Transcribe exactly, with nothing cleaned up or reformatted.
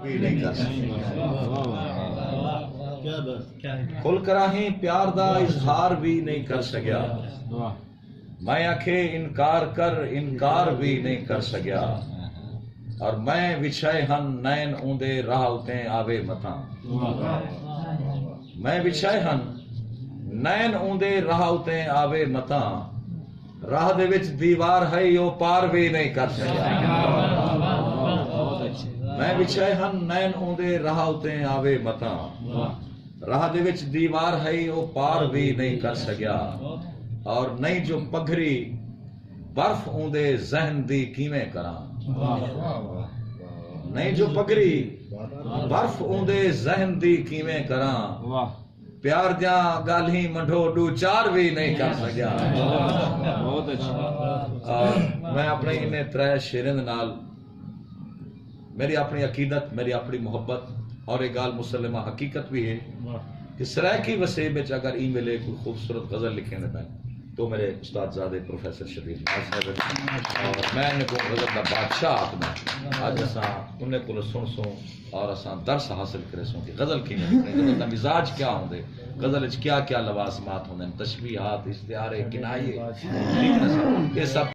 بھی نہیں کر سکیا۔ کھل کراہیں پیار دا اظہار بھی نہیں کر سکیا۔ میں آکھے انکار کر، انکار بھی نہیں کر سکیا۔ اور میں وچھائے ہن نین اوندے راہ اتیں آوے متاں۔ میں وچھائے ہن نین اوندے راہ اتیں آوے متاں۔ راہ دے وچ دیوار ہئی، او پار وی نہیں کر سڳیا۔ میں وچھائے ہن نین اوندے راہ اتیں آوے متاں۔ راہ دے وچ دیوار ہئی، او پار وی نہیں کر سڳیا۔ اور نہیں جو پگھری برف اوندے ذہن دی کیویں کراں۔ نہیں جو پگھری برف اوندے ذہن دی کیویں کراں۔ پیار دیاں ڳالھیں منڈھو ݙو چار وی نہیں کر سڳیا۔ بہت اچھا۔ اور میں اپݨے انہیں ترے شعریں دے نال میری اپݨی عقیدت، میری اپݨی محبت اور یہ ڳالھ مسلمہ حقیقت بھی ہے کہ سرائیکی وسیب وچ اگر ایں ویلے کوئی خوبصورت غزل لکھیندے پئے تو میرے استاد زادے پروفیسر شبیر ناز صاحب ہن۔ اور میں انہیں کوں غزل دا بادشاہ آکھداں۔ اڄ اساں انہیں کولوں سݨسوں اور اساں درس حاصل کریسوں کہ غزل کیویں لکھݨی، غزل دا مزاج کیا ہوندے، غزل وچ کیا کیا لوازمات ہوندے ہن، تشبیہات، استعارے، کنائے، ٹھیک ہے نا سر؟ یہ سب